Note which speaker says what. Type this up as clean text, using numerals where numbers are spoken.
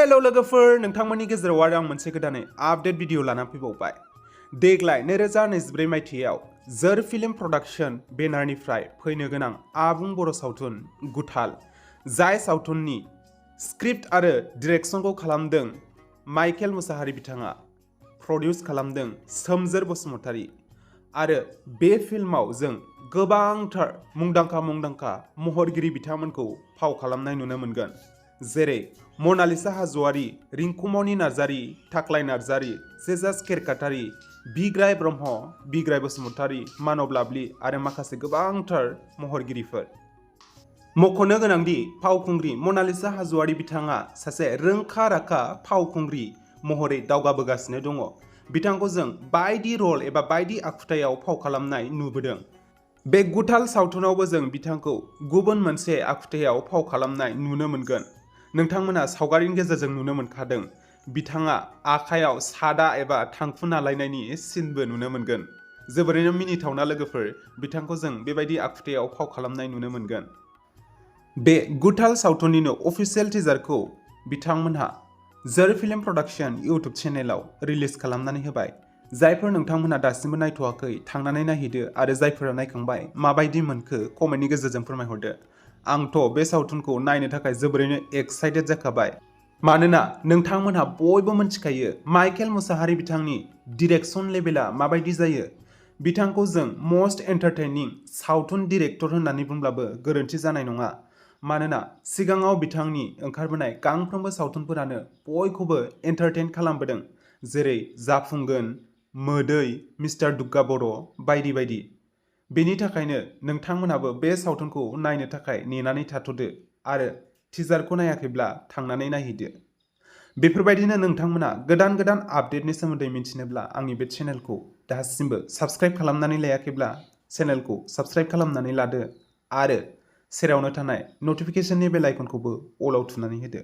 Speaker 1: Hello लोगोफोर नोंथांमोननि गेजेराव आरो आं मोनसे गोदानै आपडेट भिडिअ लाना फैबावबाय। देग्लाय 2024 मायथाइयाव जोर फिल्म प्रडाक्शन बेनारनिफ्राय फैनो गोनां आबुं बर' सावथुन गुथाल, जाय सावथुननि स्क्रिप्ट आरो डिरेक्शनखौ खालामदों माइकेल मुसाहारि बिथाङा, प्रडिउस खालामदों सोमजोर बसुमतारी आरो बे फिल्माव जों गोबांथार मुंदांखा महरगिरि बिथांमोनखौ फाव खालामनाय नुनो मोनगोन। जेरै मनालिसा हाज'वारि, रिंकुमनि नार्जारि, थाख्लाय नार्जारि, जेजास खेरखातारि, बिग्राय ब्रह्म, बिग्राय बसुमतारी, मानब लाबलि आरो माखासे गोबांथार महरगिरिफोर। मख'नो गोनांदि फावखुंग्रि मनालिसा हाज'वारि बिथाङा सासे रोंखा-राखा फावखुंग्रि महरै दावगाबोगासिनो दङ। बिथांखौ जों बायदि रल एबा बायदि आखुथायाव फाव खालामनाय नुबोदों। बे गुथाल सावथुनावबो जों बिथांखौ गुबुन मोनसे आखुथायाव फाव खालामनाय नुनो मोनगोन। नोंथांमोना सावगारिनि गेजेरजों नुनो मोनखादों, बिथाङा आखायाव सादा एबा थांखु नालायनायनि सिनबो नुनो मोनगोन। जोबोरैनो मिनिथावना लोगोफोर, बिथांखौ जों बेबायदि आखुथायाव फाव खालामनाय नुनो मोनगोन। बे गुथाल सावथुननिनो अफिसियेल टिजारखौ बिथांमोनहा जोर फिल्म प्रडाक्शन इउटुब चेनेलाव रिलिज खालामनानै होबाय। जायफोर नोंथांमोना दासिमबो नायथ'वाखै थांनानै नायहैदो आरो जायफोरा नायखांबाय माबायदि मोनखो कमेन्टनि गेजेरजों फोरमायहरदो। आंथ' बे सावथुनखौ नायनो थाखाय जोबोरैनो एक्साइटेड जाखाबाय। मानोना नोंथांमोनहा बयबो मिन्थिखायो माइकेल मुसाहारि बिथांनि डिरेक्शन लेभेला माबायदि जायो। बिथांखौ जों मस्ट एन्टारटेनिं सावथुन डिरेक्टर होननानै बुंब्लाबो गोरोन्थि जानाय नङा। मानोना सिगाङाव बिथांनि ओंखारबोनाय गांफ्रोमबो सावथुनफोरानो बयखौबो एन्टारटेन खालामबोदों। जेरै जाफुंगोन, मोदै, मिस्टार दुग्गा बर' बायदि बायदि। बेनि थाखायनो नोंथांमोनाबो बे सावथुनखौ नायनो थाखाय नेनानै थाथ'दो आरो टिजारखौ नायाखैब्ला थांनानै नायहैदो। बेफोरबायदिनो नोंथांमोना गोदान आपडेटनि सोमोन्दै मिथिनोब्ला आंनि बे चेनेलखौ दासिमबो साबस्क्राइब खालामनानै लायाखैब्ला चेनेलखौ साबस्क्राइब खालामनानै लादो आरो सेरावनो थानाय नटिफिकेशननि बेल आइकनखौबो अलाव थुनानै होदो।